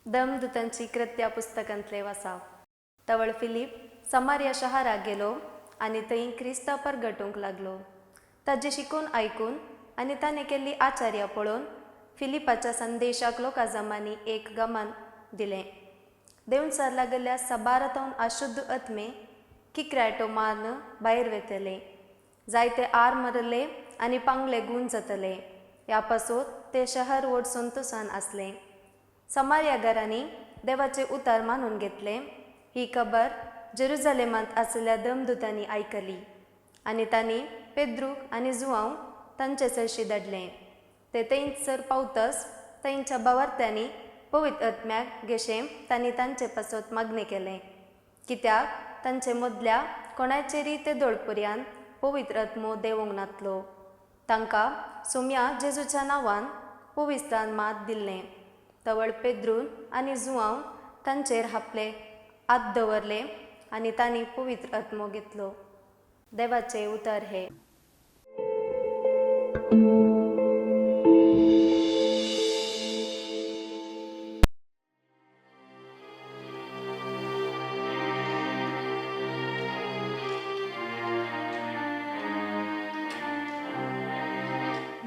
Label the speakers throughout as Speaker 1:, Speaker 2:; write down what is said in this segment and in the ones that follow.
Speaker 1: दमदूतांची कृत्या पुस्तकांतले वासाव. तवळ फिलीप समार्या शहराक गेलो आनी थंय क्रिस्तांव परगटूंक लागलो. ताजें शिकून आयकून आनी ताणें केल्ली आचार्या पळोवन फिलिपाच्या संदेशाक लोकाजमांनी एक गमान दिलें. देंवचार लागल्या सबारातावन अशुद्ध आत्मे किकराटो मारून भायर वेतले. जायते आर मरले आनी पांगले गूण जातले. ह्या पासत तें शहर व्हड संतोसान आसलें. समार्या घरांनी देवाचें उतार मानून घेतलें ही खबर जेरुजालेमांत आशिल्ल्या दमदुतांनी आयकली आनी तांणी पेद्रूक आनी जुआंव तांचे सरशी धाडलें. ते थंयसर पावतच थंयच्या भावार्थ्यांनी पवित्र आत्म्याक घेशें तांणी तांचे पासत मागणें केलें, कित्याक तांचे मदल्या कोणाचेरय ते दोळपर्यान पवित्र आत्मो देंवोंक नातलो. तांकां सोम्या जेजूच्या नांवान पवित्रान मात दिल्लें. तवळ पेद्रून आनी जुआंव तांचेर आपले हात दवरले आनी तांणी पवित्र आत्मो घेतलो. देवाचें उतर हें.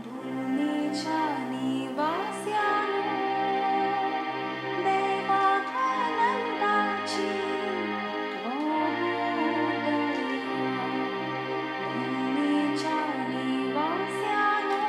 Speaker 2: भूमिच्या निवास्यानो देवाक आनंदाची भोगू दया. भूमिच्या निवास्यानो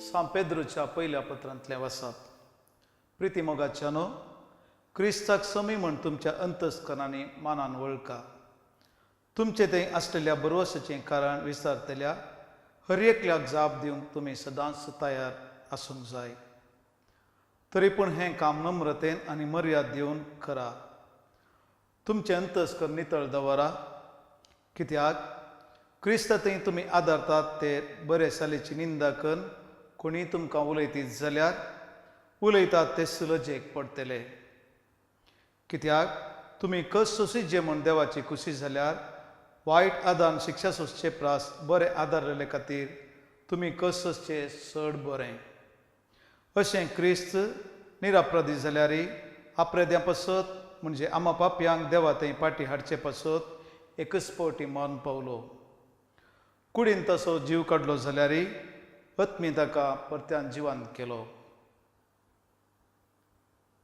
Speaker 3: सांत पेद्रूच्या पयल्या पत्रांतलें वाचप. प्रिती मोगाच्यानो, क्रिस्ताक समी म्हूण तुमच्या अंतस्करणांनी मानान वळखा. तुमचे थंय आसलेल्या बरवसाचें कारण विचारतल्या हर एकल्याक जाप दिवंक तुमी सदांच तयार आसूंक जाय. तरी पूण हें काम नम्रतेन आनी मर्याद दिवन करा. तुमचें अंतस्कर नितळ दवरा, कित्याक क्रिस्ता थंय तुमी आदारतात ते बरे सालीची निंदा करून कोणीय तुमकां उलयतीत जाल्यार उलयतात ते सुलजेक पडटले. कित्याक तुमी कस सोंशीत म्हूण देवाची खुशी जाल्यार वायट आदान शिक्षा सोंसचे प्रास बरें आदारलेले खातीर तुमी कस सोंसचे चड बरें. अशें क्रिस्त निरापराधी जाल्यारय आपरेद्या पासत म्हणजे आमा पापयांक देवा थंय पाटी हाडचे पासत एकच फावटी मरण पावलो. कुडीन तसो जीव काडलो जाल्यारय आत्मी ताका परत्यान जिवान केलो.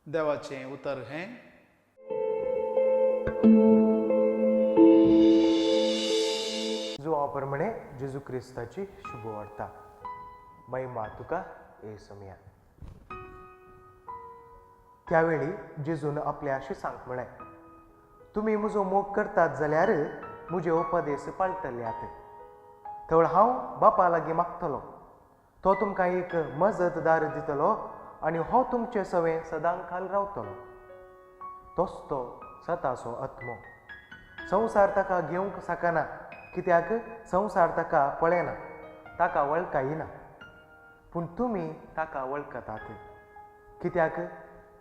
Speaker 3: देवाचें उतर हें.
Speaker 4: जुआ प्रमाणे जेजू क्रिस्ताची शुभवार्ता. महिमा तुका येसुमया. त्यावेळी जेजून आपल्या शिसांक म्हळें, तुमी म्हजो मोग करतात जाल्यार म्हजे उपदेश पाळटल्यात. थळ हांव बापा लागीं मागतलो, तो तुमकां एक मजतदार दितलो आनी हो तुमचे सवें सदांकाल रावतलो. तोच तो सताचो आत्मो. संवसार ताका घेवंक शकना, कित्याक संवसार ताका पळयना, ताका वळखायना. पूण तुमी ताका वळखतात, कित्याक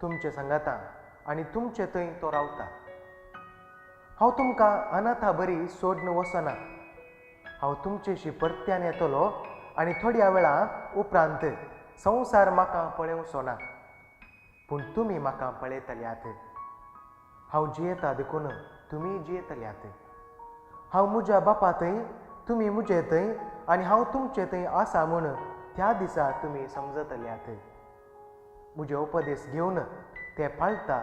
Speaker 4: तुमचे सांगाता आनी तुमचे थंय तो रावता. हांव तुमकां अनाथा बरी सोडून वचना, हांव तुमचेशी परत्यान येतलो आनी थोड्या वेळा उपरांत संवसार म्हाका पळोवचो ना, पूण तुमी म्हाका पळयतल्यात. हांव जियेता देखून तुमी जियेतल्यात. हांव म्हज्या बापा थंय, तुमी म्हजे थंय आनी हांव तुमचे थंय आसा म्हूण त्या दिसा तुमी समजतल्यात. म्हजे उपदेश घेवन ते पाळटा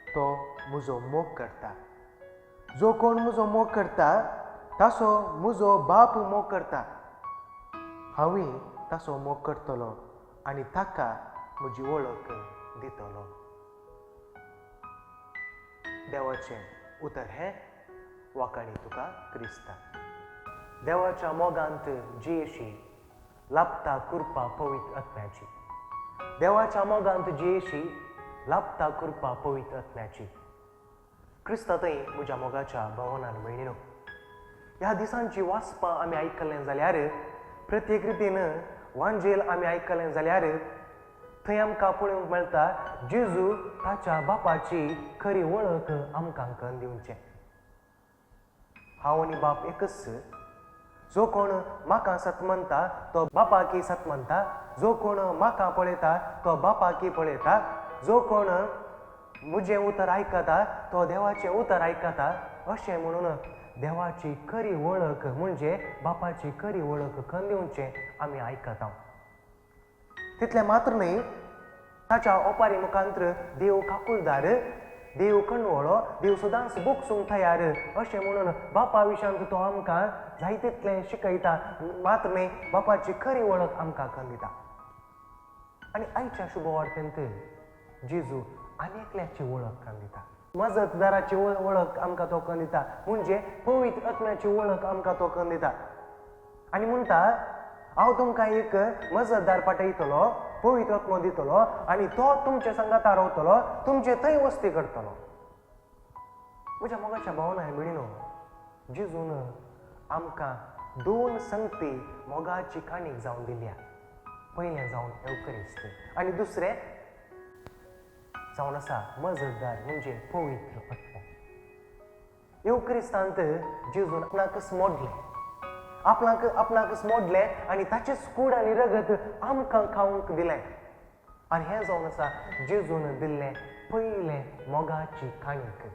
Speaker 4: तो म्हजो मोग करता. जो कोण म्हजो मोग करता तासो म्हजो बाप मोग करता. हांवूय तासो मोग करतलो आनी ताका म्हजी वळख दितलो. देवाचें उतर हें. वाखाणी तुका क्रिस्ता. देवाच्या मोगांत जियेशी लाभता कृपा पवित्र आत्म्याची. देवाच्या मोगांत जियेशी लाभता कृपा पवित्र आत्म्याची. क्रिस्ता थंय म्हज्या मोगाच्या भावनान भयणीनो, ह्या दिसांची वाचपां आमी आयकलें जाल्यार, प्रत्येक रितीन वांजेल आमी आयकलें जाल्यार थंय आमकां पळोवंक मेळटा जेजू ताच्या बापाची खरी वळख आमकां करून दिवचें. हांव आनी बाप एकच. जो कोण म्हाका सत म्हणटा तो बापाकी सत म्हणटा. जो कोण म्हाका पळयता तो बापाकी पळयता. जो कोण म्हजें उतर आयकता तो देवाचें उतर आयकता. अशें म्हणून देवाची खरी वळख म्हणजे बापाची खरी वळख करून दिवचें आमी आयकता. तितलें मात्र न्हय, ताच्या ओपारी मुखांत्र देव काकुळदार, देव कणवळो, देव सदांच बोगसूंक तयार अशें म्हणून बापा विशयांत तो आमकां जाय तितलें शिकयता. मात्र न्हय, बापाची खरी वळख आमकां करून दिता. आनी आयच्या शुभवार्तेंत जेजू आनी एकल्याची वळख करून दिता. मजतदाराची वळख आमकां तो करून दिता, म्हणजे पवित्र आत्म्याची वळख आमकां तो करून दिता. आनी म्हणटा, हांव तुमकां एक मजतदार पाठयतलो, पवित्र आत्मो दितलो आनी तो तुमचे सांगाता रावतलो, तुमचे थंय वस्ती करतलो. म्हज्या मोगाच्या भावना भयणीनो, जेजून आमकां दोन संगती मोगाची काणीक जावन दिल्या. पयलें जावन एवकरिस्त आनी दुसरें जावन आसा मजतदार म्हणजे पवित्र आत्मो. एवकरिस्तांत जेजून आपणाकच मोडलें, आपणाकच मोडलें आनी ताचेच कूड आनी रगत आमकां खावंक दिलें. आनी हें जावन आसा जेजून दिल्लें पयलें मोगाची काणीक.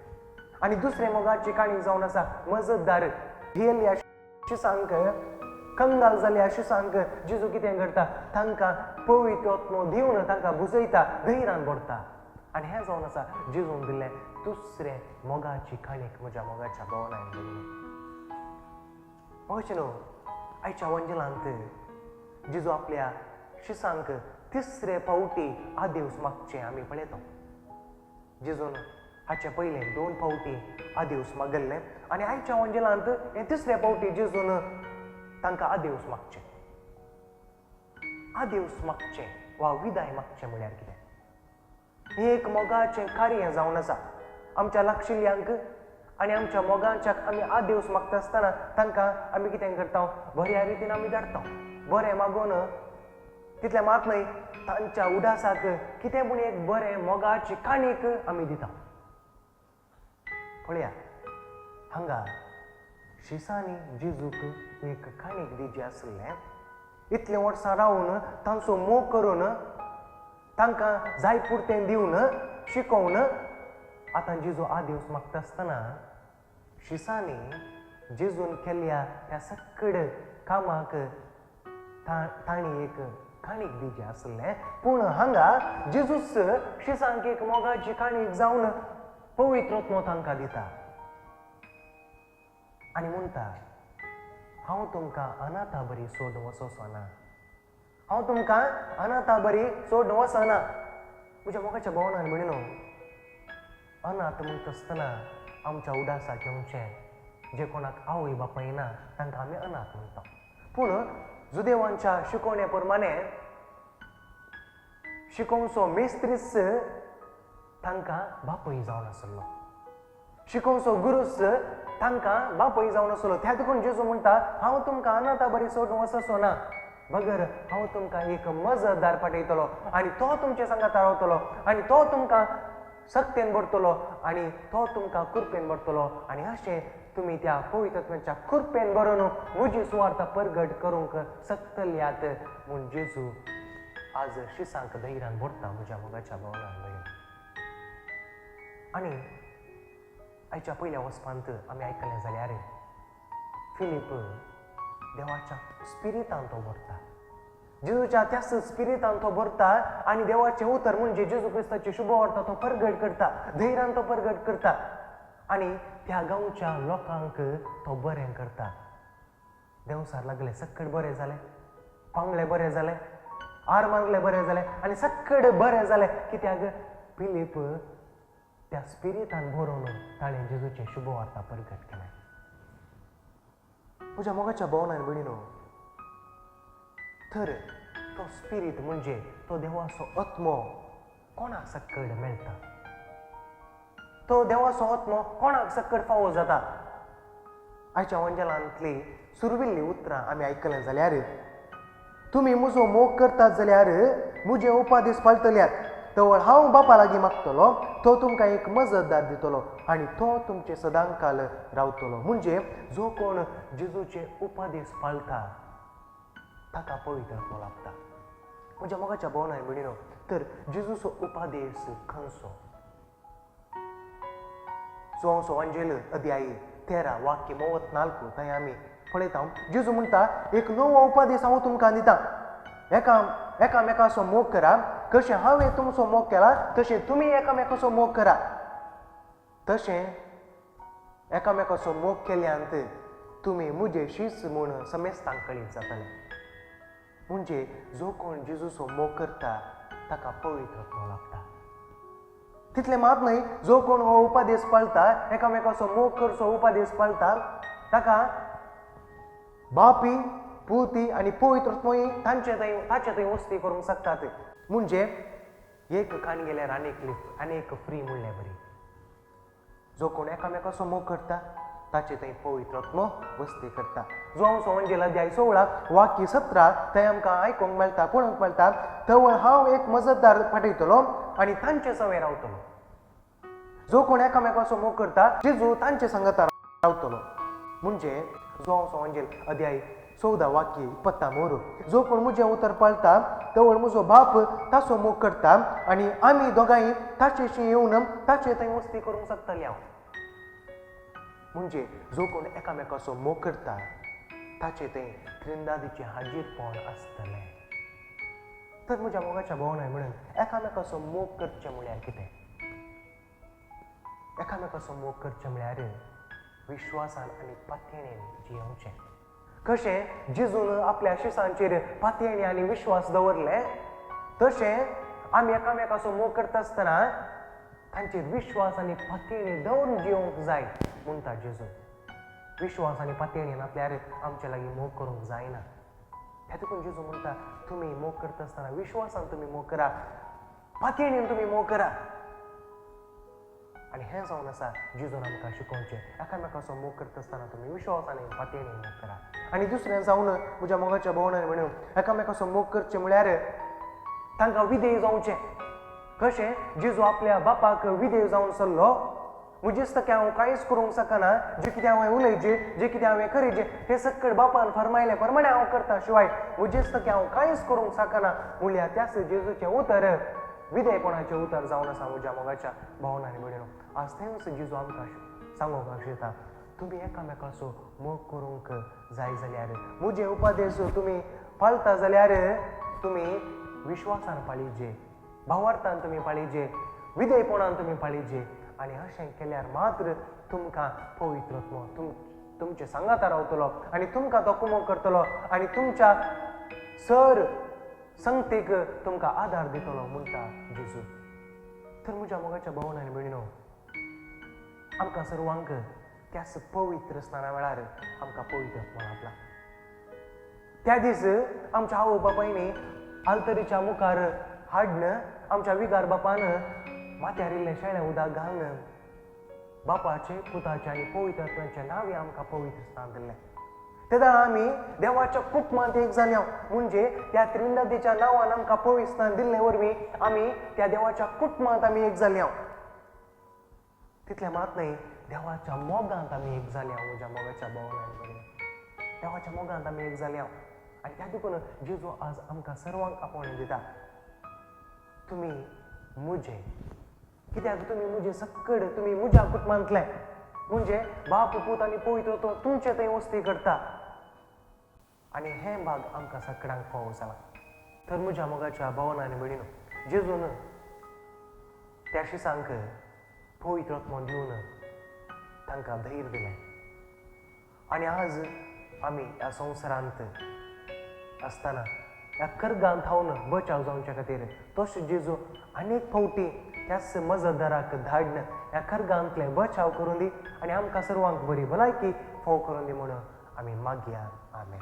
Speaker 4: आनी दुसरें मोगाची काणीक जावन आसा मजतदार. भियेल्ल्या शिसांक, कंगाल जाल्या शिसांक जेजू कितें करता, तांकां पवित्र आत्मो दिवन तांकां बुजयता, धैर्यान भरता. आनी हें जावन आसा जेजून दिल्लें दुसरें मोगाची काणीक म्हज्या मोगाच्या भावनान. अशें न्हू, आयच्या वंजलांत जेजू आपल्या शिसांक तिसरे फावटी आदेवस मागचे आमी पळयता. जेजून हाचे पयले 2 फावटी आदेवस मागल्ले आनी आयच्या वंजलांत हे तिसरे फावटी जेजून तांकां आदेवस मागचे. आदेवस मागचे वा विदाय मागचे म्हळ्यार कितें? हें एक मोगाचें कार्य जावन आसा. आमच्या लागशिल्ल्यांक आनी आमच्या मोगांच्याक आमी आदेवस मागता आसतना तांकां आमी कितें करता? बऱ्या रितीन आमी धाडटा. बरें मागून तितलें मात न्हय, तांच्या उडासाक कितें पूण एक बरें मोगाची काणीक आमी दिता. पळया, हांगा शिसांनी जेजूक एक काणीक दिवची आसलें. इतलीं वर्सां रावन तांचो मोग करून तांकां जाय पुरतें दिवन शिकोवन आतां जेजू आदेवस मागता आसतना शिसांनी जेजून केल्ल्या त्या सकड कामाक तांणी एक काणीक दिवची आसलें. पूण हांगा जेजूस शिसांक एक मोगाची काणीक जावन पवित्र आत्मो तांकां दिता आनी म्हणटा, हांव तुमकां अनाथा बरी सोडून वचचो ना, हांव तुमकां अनाथा बरी सोडून वचना. म्हज्या मोगाच्या भोवनान म्हणून अनाथ म्हणटा आसतना आमच्या उडासाक येवचें जे कोणाक आवय बापाय ना तांकां आमी अनाथ म्हणटा. पूण जुदेवांच्या शिकवणे प्रमाणे शिकोवचो मेस्त्रीस तांकां बापूय जावन आसलो, शिकोवचो गुरूस तांकां बापूय जावन आसलो. त्या देखून जेजू म्हणटा, हांव तुमकां अनाथा बरी सोडून वचचो ना, बगर हांव तुमकां एक मजतदार पाठयतलो आनी तो तुमचे सांगाता रावतलो आनी तो तुमकां सक्तेन भरतलो आनी तो तुमकां कुरपेन भरतलो आनी अशें तुमी त्या पवित्रत्वाच्या कुरपेन भरून म्हजी सुवार्थ परगट करूंक शकतल्यात म्हूण जेजू आज शिसांक धैर्यान भरता म्हज्या मोगाच्या भावनान भयण. आनी आयच्या पयल्या वचपांत आमी आयकलें जाल्यार फिलीप देवाच्या स्पिरितान तो भरता, जेजूच्या त्याच स्पिरितान तो भरता आनी देवाचें उतर म्हणजे जेजू क्रिस्ताची शुभवार्ता तो परगट करता, धैर्यान तो परगट करता आनी त्या गांवच्या लोकांक तो बरें करता. देंवसार लागले सक्कड बरें जालें, पांगळे बरें जालें, आर मारले बरें जालें आनी सक्कड बरें जालें. कित्याक फिलीप त्या स्पिरितान भरोवन ताणें जेजूचें शुभवार्ता परगट केलें. म्हज्या मोगाच्या भोवनान भयणीनो, तर तो स्पिरीत म्हणजे तो देवाचो आत्मो कोणाक सक्कड मेळटा, तो देवाचो आत्मो कोणाक सक्कड फावो जाता. आयच्या वंजलांतली सुरविल्ली उतरां आमी आयकलें जाल्यार, तुमी म्हजो मोग करतात जाल्यार म्हजे उपादेश पाळटल्यात, तवळ हांव बापा लागीं मागतलो, तो तुमकां एक मजतदार दितलो आनी तो तुमचे सदांकाल रावतलो. म्हणजे जो कोण जेजूचे उपादेश पाळटा ताका पवित्र आत्मो लाभता. म्हज्या मोगाच्या भोवनाय भयणीनो, तर जेजूचो उपादेश खंयचो? जुवांवचो वांजेल अध्याय 13 वाक्य 34 थंय आमी पळयता. जेजू म्हणटा, एक नवो उपादेश हांव तुमकां दिता, एकामेकाचो मोग करा, कशें हांवें तुमचो मोग केला तशें तुमी एकामेकाचो मोग करा. तशें एकामेकाचो मोग केल्यांत तुमी म्हजे शीस म्हूण समेस्तांक कळीत जातलें. म्हणजे जो कोण जेजूचो मोग करता ताका पवित्र आत्मो लाभता. तितलें मात न्हय, जो कोण हो उपादेश पाळटा, एकामेकाचो मोग करचो उपादेश पाळटा, ताका बापी पुती आनी पवित्र आत्मोय तांचे थंय ताचे थंय वस्ती करूंक शकतात. म्हणजे एक कान गेल्यार आनीक लिफ्ट आनी एक फ्री म्हणल्यार बरी. जो कोण एकामेकाचो मोग करता ताचे थंय पवित्र आत्मो वस्ती करता. जुवांवचो वंजेल अध्याय 16 वाक्य 17 थंय आमकां आयकूंक मेळटा, पळोवंक मेळटा, तवळ हांव एक मजतदार पाठयतलो आनी तांचे सवें रावतलो. जो कोण एकामेकाचो मोग करता जेजू तांचे सांगाता रावतलो. म्हणजे जुवांवचो वंजेल अध्याय 14 वाक्य 23, जो कोण म्हजें उतर पाळटा तवळ म्हजो बाप ताचो मोग करता आनी आमी दोगांय ताचेशी येवन ताचे थंय वस्ती करूंक शकतले हांव. म्हणजे जो कोण एकामेकाचो मोग करता ताचे थंय त्रिंदादीचें हाजीरपण आसतलें. तर म्हज्या मोगाच्या भोवनाय म्हणून एकामेकाचो मोग करचें म्हळ्यार कितें? एकामेकाचो मोग करचें म्हळ्यार विश्वासान आनी पातयेन जियेवचें. कशें जेजून आपल्या शिसांचेर पातयेणी आनी विश्वास दवरले तशें आमी एकामेकाचो मोग करता आसतना तांचेर विश्वास आनी पातयेणी दवरून जिवंक जाय म्हणटा जेजू. विश्वास आनी पातयेणी नासल्यार आमचे लागीं मोग करूंक जायना. त्या देखून जेजू म्हणटा तुमी मोग करता आसतना विश्वासान तुमी मोग करा, पातयेणीन तुमी मोग करा. आनी हें जावन आसा जेजून आमकां शिकोवचें, एकामेकाचो मोग करता आसतना तुमी विश्वासान पातयेणीन मोग करा. आनी दुसरें जावन म्हज्या मोगाच्या भोवणान म्हणून एकामेकाचो मोग करचें म्हळ्यार तांकां विधेय जावचें. कशें जेजू आपल्या बापाक विधेय जावन सरलो, म्हजेच तकें हांव कांयच करूंक शकना, जें कितें हांवें उलयचें, जें कितें हांवें करचें तें सक्कड बापान फरमायलें प्रमाणें हांव करता, शिवाय म्हजेच तकें हांव कांयच करूंक शकना म्हणल्यार त्याच जेजूचें उतर विधेयपणाचें उतर जावन आसा म्हज्या मोगाच्या भावना आनी भयणीनो. आज तेंच जेजू आमकां सांगूंक आशिता, तुमी एकामेकाचो मोग करूंक जाय जाल्यार, म्हजे उपदेश तुमी पाळता जाल्यार तुमी विश्वासान पाळिजे, भावार्थान तुमी पाळिजे, विधेयपणान तुमी पाळिजे. आनी अशें केल्यार मात्र तुमकां पवित्र आत्मो तुमचे सांगाता रावतलो आनी तुमकां तो कुमोक करतलो आनी तुमच्या सर संगतीक तुमकां आदार दितलो म्हणटा जेजू. तर म्हज्या मोगाच्या भावना आनी भयणीनो, आमकां सर्वांक त्याच पवित्र स्नाना वेळार आमकां पवित्र आत्मो लाभला. त्या दीस आमच्या आवय बापायनी आल्तरीच्या मुखार हाडन आमच्या विगार बापान माथ्यार इल्लें शेळें उदक घालून बापाचे, पुताचे आनी पवित्र आत्म्याचे नांवी आमकां पवित्र स्नान दिल्लें. तेन्ना आमी देवाच्या कुटुंबांत एक जाल्या, म्हणजे त्या त्रिनदादीच्या नांवान आमकां पवित्र स्नान दिल्ले वरवीं आमी त्या देवाच्या कुटुंबांत आमी एक जाल्या. तितलें मात न्हय, देवाच्या मोगांत आमी एक जाल्या. म्हज्या मोगाच्या भावना, देवाच्या मोगांत आमी एक जाल्या. आनी त्या देखून जेजू आज आमकां सर्वांक आपोवणें दिता, तुमी म्हजे, कित्याक तुमी म्हजे सक्कड, तुमी म्हज्या कुटुंबांतले, म्हणजे बाप, पूत आनी पवित्र तो तुमचे थंय वस्ती करता. आनी हें भाग आमकां सगळ्यांक फावो जाला. तर म्हज्या मोगाच्या भावना आनी भयणीनो, जेजून त्या शिसांक पवित्र आत्मो दिवन तांकां धैर्य दिलें. आनी आज आमी ह्या संवसारांत आसतना ह्या कर्गांत थावन बचाव जावच्या खातीर तशें जेजू अनेक फावटी त्याच मजतदाराक धाडन ह्या कर्गांतले बचाव करून दी आनी आमकां सर्वांक बरी भलायकी फाव करून दी म्हणून आमी मागया. आमेन.